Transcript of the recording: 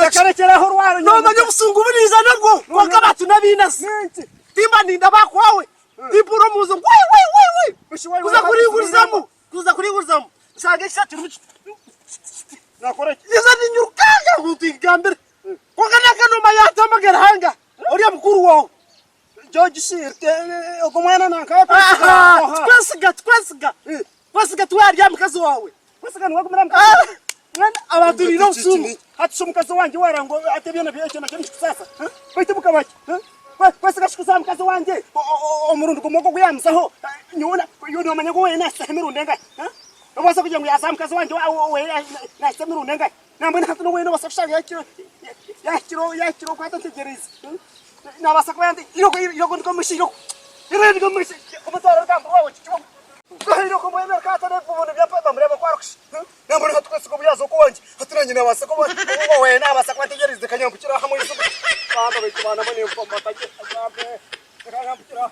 Akarekyeraho orwaro. Nomanya obusungu bu ninza nabwo kwonka abantu n'abainazi. Timba ninda bakwawe timpurira omunju ngu wai wai wai wai kuza kuringurizamu kuza kuringurizamu nshanga ekisha kirimu kiti. Ninza ninyirukanga ngu tingambire kwonka nanka nomanya hati amagara hanga oriya mukuru waawe. George Shirte ogwo mwana nanka Tikwesiga tikwesiga kwesiga tiwe ari aha mukazi waawe. Kwesiga niwe agumire aha mukazi. Mbwenu abantu baine obusungu. Hati shi omukazi wangye waara ngu ati ebyona ekyo nakyo nikikusaasa? Baitu bukaba ki? Kwesiga shi kuza aha mukazi wangye omurundi gumwe ogu ogu yaamuzaho nyowe iwe noomanya ngu we naahisaho emirundi engahi? Nobaasa kugira ngu yaaza aha mukazi wangye we naahisa emirundi engahi? Nambwenu hati n'obu noobaasa kushanga yahikire yahikire oku hati antegyereize. Naabaasa kuba yandi iroko iroko ndiko omu maisho iroko iroko ndiko omu maisho omutwaro orugambo rwawe kikibaho. Iroko mbwenu rikahata n'ebibunu bya bamureeba ku arikusha. Nambwenu hati kwesiga obu yaaza oku wangye hati nanye naabaasa kuba we naabaasa kuba antegyereize kanyambukire aha hamwe. Bambi baitu baana mwe nimpa mbatagye. Kanyambukire aha.